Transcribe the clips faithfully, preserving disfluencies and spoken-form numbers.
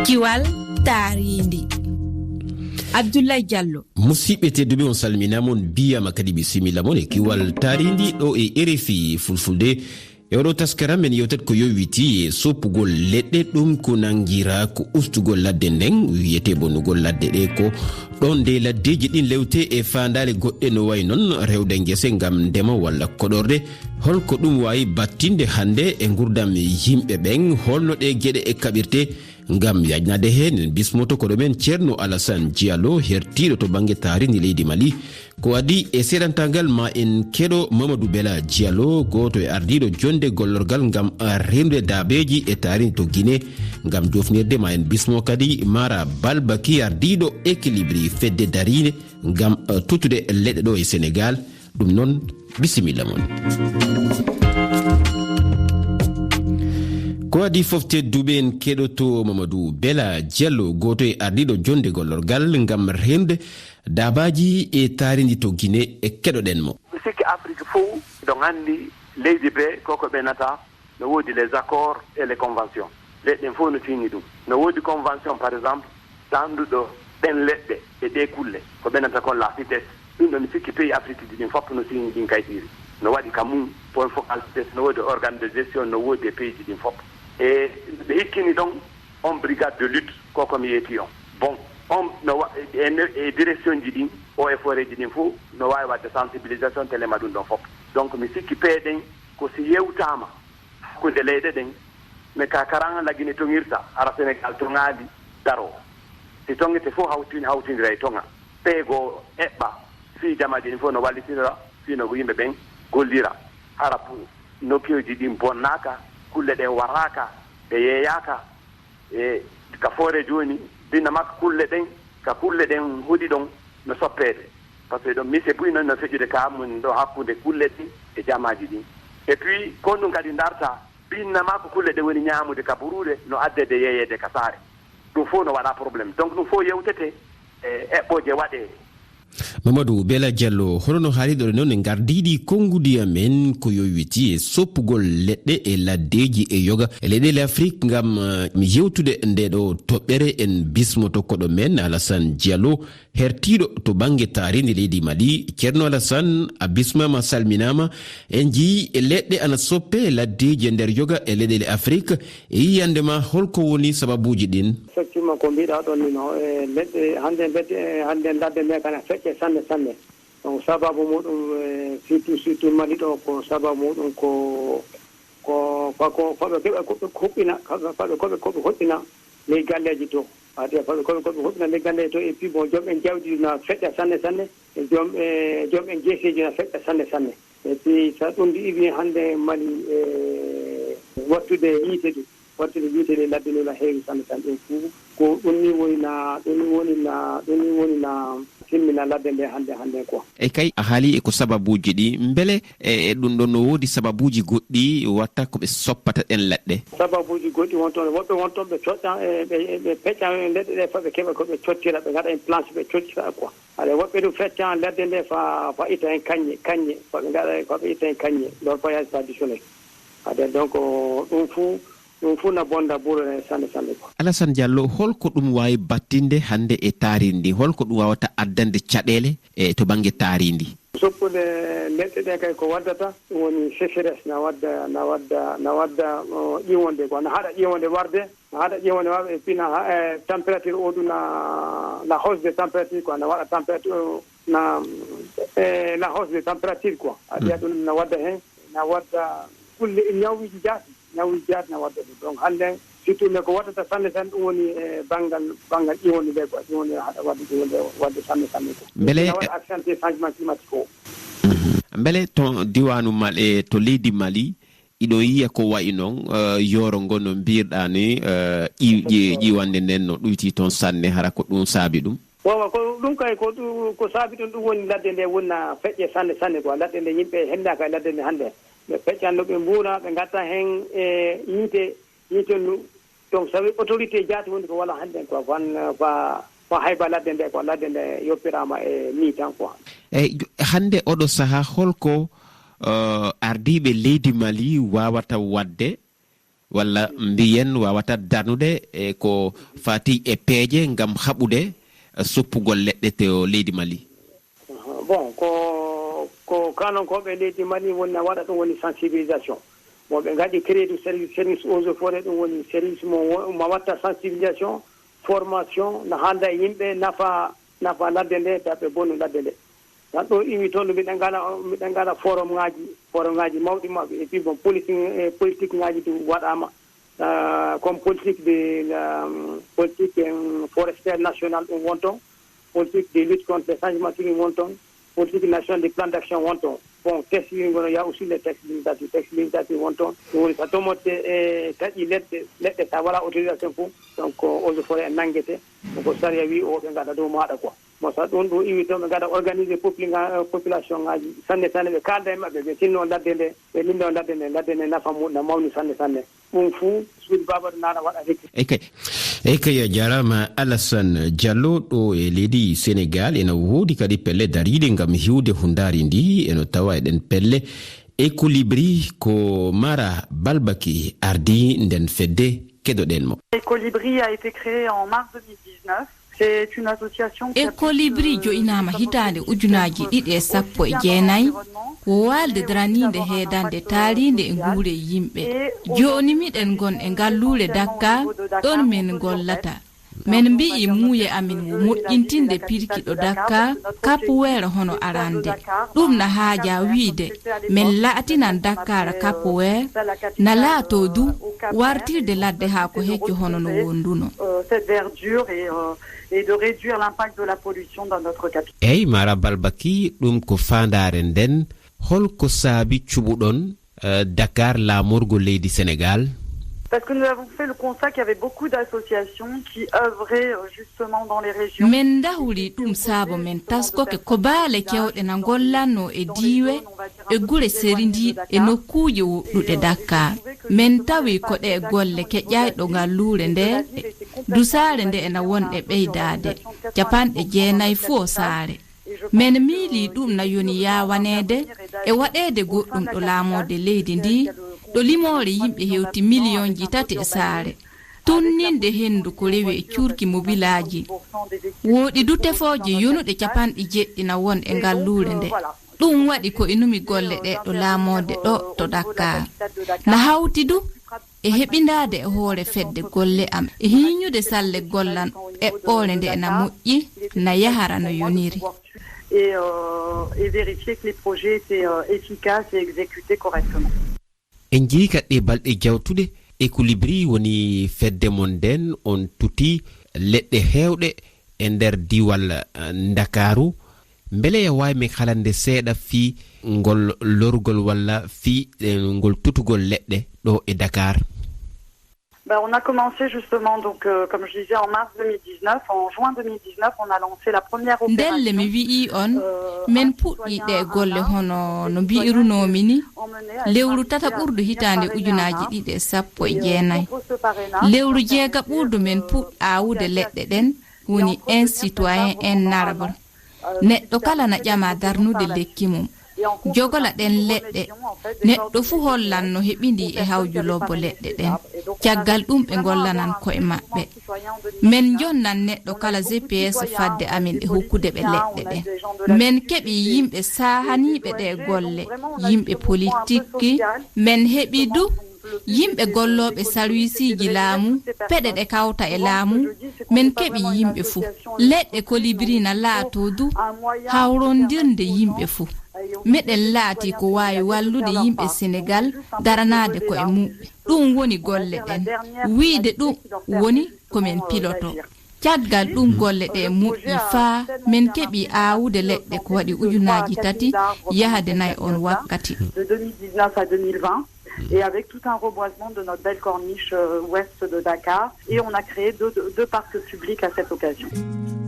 Kiwal taariindi. Abdoulaye Diallo. Musidɓe tedduɓe, on salminaama, on mbiyaama kadi bisimilla mon e kiwal taariindi ɗo e R F I Fulfulde. E oɗo taskara men yewtat ko yowiti e soppugol leɗɗe, ɗum ko nanngiraa ko ustugol ladde nden, wiyetee bonnugol ladde ɗe ko ɗon nde laddeeji ɗin lewte e faandaale goɗɗe no wayi noon rewde ngese ngam ndema walla koɗorɗe. Holko ɗum waawi battinde hannde e ngurdam yimɓe ɓen? Holno ɗe geɗe e kaɓirte? Ngam yajnade heen, en bismoto koɗo men Ceerno Alassane Diallo, hertiiɗo to bannge taariindi leydi Mali. Ko adii e seedantal ngal, ma en keɗo Mamadou Bella Diallo, gooto e ardiiɗo jonnde gollorgal ngam rewrude daabeeji e taariindi to Guinée. Ngam joofnirde, ma en bismo kadi Mara Balbaki, ardiiɗo Équilibre, fedde dariinde ngam, eh, tuttude leɗɗe ɗo e Sénégal. Ɗum noon, bisimilla mon. Ko adii fof, tedduɓe, en keɗoto Mamadou Bella Diallo, gooto e ardiiɗo jonnde gollorgal ngam rewrude daabaaji e taariindi to Guinée, e keɗoɗen mo. Mi sikki Afrique fof ɗo nganndi leydi bee ko ko ɓe nata, no woodi les accords et les conventions. Leɗɗe ɗen fof no tiini ɗum. No woodi convention, par exemple, daanduɗo ɗen leɗɗe e ɗee kulle, ko ɓe nata kon la CITES. Ɗum ɗo mi sikki pays Afrique ji ɗin fof no tiini ɗin kayɗiiri. No waɗi ka mum point focal CITES, no woodi organe de gestion, no woodi e pays ji ɗin fof. E ɓe hikkini ɗon on brigade de lutte, ko ko mi yeeti on. Bon, on no wa-, e, e, e direction ji ɗin, eaux et forêt ji ɗin fof, no waawi waɗde sensibilisation, telema ɗum ɗon fof. Donc, mi sikki peeɗen ko si yewtaama hakkunde leyɗe ɗen, mais ka karan la Guinée toŋirta, hara Sénégal toŋaali daroo. Si toŋete fof hawtin-, hawtindira e toŋa. Peego eɓɓa, fii jamaaji ɗin fof no wallitira, fii no yimɓe ɓen gollira. Hara pu-, nokkeeji ɗin bonnaaka, kulle ɗen waraaka, ɗe yeeyaaka. E ka foore jooni, binna makko kulle ɗen, ka kulle ɗen hoɗi ɗon no soppeede. Par ce que ɗon mise buy non no feƴƴude ka mun ɗo hakkunde kulle ɗin e jamaaji ɗin. Et puis, kon ɗum kadi darta, binna makko kulle ɗe woni ñaamude ka buruure no addede yeeyeede ka saare. Ɗum fof no waɗa problème. Donc, ɗum fof yewtete e eɓɓooje waɗe. Mamadou Bella Diallo, hono no haaliɗon noon, en ngardiiɗi konnguɗi amen ko yowiti e soppugol leɗɗe e laddeeji e yoga e leyɗeele Afrik ngam, eh, yewtude nde ɗo toɓɓere. En bismoto koɗo men Alassane Diallo, hertiiɗo to bannge taariindi leydi Mali. Ceerno Alassane, a bismaama, salminaama. En njiyii leɗɗe ana soppe e laddeeji e nder yoga e leyɗeele Afrik. E yiyannde ma, holko woni sababuuji ɗin? Effectivement, ko mbiɗa ɗon ni no, e leɗɗe, hannde ledde, e hannde ladde nde kana feƴƴe sanne, sanne. Donc, sababu muɗum, e surtout, surtout Mali ɗo, ko sababu muɗum ko, ko, ko, ko, ko ɓe keɓa ko ɓe huɓɓina, ko ɓe, ko ɓe, ko ɓe, ko ɓe hoɗɗina ley galleeji to. Adi, ko ɓe, ko ɓe, ko ɓe hoɗɗina ley galleeji to, et puis, bon, joom en jawdi na feƴƴa sanne, sanne, e joom, e joom en geseeji na feƴƴa sanne, sanne. Et puis, so ɗum ɗi iwi hannde Mali, e wattude yiite ɗi, wattude yiite ɗi ladde nula heewi sanne tan. Ɗum fuu ko ɗum ni woni na, ɗum ni woni na, ɗum ni woni na timmina ladde nde hannde, hannde quoi. E kay, a haali e ko sababuuji ɗi. Mbele e, e ɗum ɗo no woodi sababuuji goɗɗi watta ko ɓe soppata ɗen leɗɗe? Sababuuji goɗɗi won toon, woɓɓe won toon ɓe coƴƴa, e, ɓe, e, ɓe peƴƴa leɗɗe ɗe, fa ɓe keɓa ko ɓe cottira, ɓe ngaɗa en planche, ɓe cottira quoi. Aɗa woɓɓe ɗum fecca ladde nde fa, fa itta hen kañƴe, kañƴe, fa ɓe ngaɗa, fa ɓe itta hen kañƴe, leur voyage traditionnel. Aɗa donc, ɗum fuu, ɗum fuu na bonda buurere sanne, sanne quoi. Alassane Diallo, holko ɗum waawi battinde hannde e taariindi ndi? Holko ɗum waawata addande caɗeele e to bannge taariindi ndi? Soppude leɗɗe ɗe kay ko waddata, ɗum woni sécheresse na wadda, na wadda, na wadda, o, ƴiwonde quoi, na haɗa ƴiwonde warde. Haɗa ƴeewa ne waawi e pina, ha, e température o ɗum na, la hausse de température quoi, na waɗa température o, na, e la hausse de température quoi. A ƴeewa ɗum na wadda heen, na wadda kulle e ñawuuji jaati, ñawuuji jaati na wadda ɗum. Donc hannde, surtout mais ko waɗata sanne sanne ɗum woni e banngal, banngal ƴiwonde nde quoi, ƴiwonde haɗa wadde ƴiwonde wadde sanne sanne quoi. Mbele na waɗa accentuer changement climatique o. Mbele to diwaanu Mali, e to leydi Mali, iɗon yiya ko wayi noon, eh, yooro ngo no mbirɗaa ni, eh, ƴi-, ƴi-, ƴiwannde nden no ɗuyti toon sanne, hara ko ɗum saabi ɗum? Wawa, ko ɗum kay ko ɗu-, ko saabi ɗum, ɗum woni ladde nde woni na feƴƴe sanne, sanne quoi. Ladde nde yimɓe henndaaka e ladde nde hannde. Ɓe peƴƴan no ɓe mbuura, ɓe ngatta heen e yiite, yiite nu-, donc, so tawi autorité jaati woni ko wala hannde quoi, fan, fa, fa hayba ladde nde quoi, ladde nde yoppiraama e nii tan quoi. Eyi, hannde oɗo sahaa, holko, eh, ardiiɓe leydi Mali waawata waɗde Walla mbiyen wawata darnude e ko fati e peeje ngam haɓude soppugol leɗɗe to leydi Mali? Bon, ko, ko kanonkooɓe leydi Mali woni na waɗa ɗum woni sensibilisation. Bon, ɓe ngaɗi créé du service, service eaux et forêt, ɗum woni service mo wo-, ma watta sensibilisation, formation, na haalda e yimɓe nafa, nafa ladde nde, daɓɓe bonu ladde nde. Tan ɗo iwi toon, miɗen ngala, miɗen ngala forum ngaji, forum ngaji mawɗi maɓɓe. Et puis bon, politique, eh, politique ngaji ɗum waɗama. Euh, comme politique de la, euh, politique, euh, forestière nationale ɗum won toon, politique de lutte contre le changement climatique won toon, politique nationale de plan d'action won toon. Bon, texte wi ngono ya aussi les textes législatifs, texte législatif won toon. Ɗum woni sa tomotte e taƴi leɗɗe, leɗɗe sa wala autorisation fof, donc, euh, eaux et forêt en nanngete. Ko sariya wi o ɓe ngaɗa dow maɗa quoi. Bon, sa ɗum, ɗum iwi toon ɓe ngaɗa organiser populi-, population ngaji sanne sanne, ɓe kalda e maɓɓe, ɓe tinno ladde nde, ɓe lindo ladde nde, ladde nde nafa mum na mawni sanne sanne. Ɗum fuu, suudu Baaba Ɗo Naana waɗa hikka. Eyi kay. Eyi kay, a jaaraama Alassane Diallo. Ɗo e leydi Senegal ena woodi kadi pelle dariiɗe ngam hiwde hunndaari ndi. Eno tawa e ɗen pelle Ecolibri. Ko Mara Balbaki ardii nden fedde. Keɗoɗen mo. Ecolibri a été créé en mars deux mille dix-neuf. C'est une association qui a... Ecolibri jo'inaama hitaande ujunaaji ɗiɗi e sappo e jeenayi, ko waalde daraniinde heedande taariinde e nguure yimɓe. Jooni miɗen ngon e ngalluure Dakar, ɗon min ngollata. Men mbi'i muuye amin wo moƴƴintinde pirki ɗo Dakar, Capoeira hono arande. Ɗum na haaja wiide, men laatinan Dakar Capoeira, na laato du wartirde ladde haa ko hecco hono no wonduno. Euh, cette verdure et, euh, et de réduire l'impact de la pollution dans notre capitale. Eyi, Mara Balbaki, ɗum ko faandaare nden. Holko saabi cuɓuɗon, euh, Dakar laamorgo leydi Senegal? Parce que nous avons fait le constat qu'il y avait beaucoup d'associations qui œuvraient, euh, justement dans les régions. Men ndahuri ɗum saabo men taskoke ko baale kewɗe na ngollanno e diiwe, e gure serindiiɗe, e nokkuuje woɗɗuɗe Dakar. Men tawi ko ɗe golle keƴayɗo ngalluure nde, dusaare nde ena wonɗe ɓeydaade, capanɗe jeenayi fuu o saare. Men miilii ɗum na yoni yaawaneede e waɗeede goɗɗum ɗo laamoode leydi ndi, ɗo limoore yimɓe hewti miliyonji tati e saare. Tunninde henndu ko rewi e cuurki mobilaaji. Wooɗi du tefooje yonuɗe capanɗe jeɗɗi na won e ngalluure nde. Ɗum waɗi ko inumi golle ɗe ɗo laamoode ɗo to Dakar. Na hawti du e heɓindaade e hoore fedde golle am, e hiiñude salle gollan eɓɓoore nde ena moƴƴi, na yahara no yoniri. Et, euh, et vérifier que les projets étaient, euh, efficaces et exécutés correctement. En njii kadi ɗe balɗe jawtuɗe, Equilibre woni fedde mon nden, on tuti leɗɗe heewɗe e nder diiwal, eh, Ndakaaru. Mbele a waawi min haalande seeɗa fii ngol lorgol walla fii, eh, ngol tutugol leɗɗe ɗo e Dakar? Ben, on a commencé justement, donc, euh, comme je disais, en mars deux mille dix-neuf, en juin deux mille dix-neuf, on a lancé la première opération. Ndelle mi wi'i on, euh, min puɗɗii ɗe golle hono no mbi'irunoomi ni, lewru tata ɓurdu hitaande ujunaaji ɗiɗi e sappo e jeenayi. Lewru jeega ɓurdu min puɗɗi aawude leɗɗe ɗen, woni un citoyen, un arbre. Neɗɗo kala na ƴama darnude lekki mum. Jogola ɗen leɗɗe. Neɗɗo fuu hollan no heɓindii e hawju lobbo leɗɗe ɗen. Caggal ɗum ɓe ngollanan ko'e maɓɓe. Men jonnan neɗɗo kala G P S fadde amin e hokkude ɓe leɗɗe ɗen. Men keɓi yimɓe saahaniiɓe ɗe golle, yimɓe politique. Men heɓi du yimɓe gollooɓe sarwisiiji laamu, peɗe ɗe kawta e laamu, men keɓi yimɓe fuu. Leɗɗe Kolibri na laato du hawrondirde yimɓe fuu. Meɗen laati ko waawi wallude yimɓe Senegal daranaade ko'e muɓɓe. Ɗum woni golle ɗen. Wiide ɗum woni ko men piloto. Caggal ɗum golle ɗe moƴƴi faa men keɓi aawude leɗɗe ko waɗi ujunaaji tati yahde nayi on wakkati. De deux mille dix-neuf à deux mille vingt, et avec tout un reboisement de notre belle corniche, euh, ouest de Dakar, et on a créé deux, deux, deux parcs publics à cette occasion.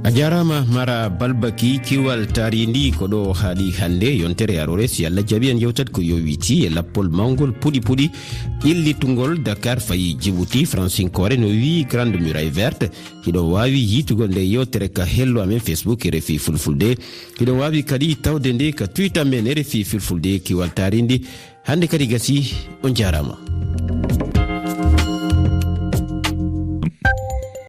A jaaraama Mara Balbaki, Kiwal Taarindi ko ɗo haaɗi hannde. Yontere aroore, si Allah jaɓi, en yewtat ko yowiti e lappol mawngol puɗi puɗi ƴellitungol Dakar fayi Djibouti, fransinkoore no wi'i Grande Muraille Verte. Hiɗon waawi yiitugol nde yewtere ka hello amen Facebook R F I Fulfulde. Hiɗon waawi kadi tawde nde ka Twitter men R F I Fulfulde Kiwal Taarindi. Hannde kadi gasi, on jaaraama.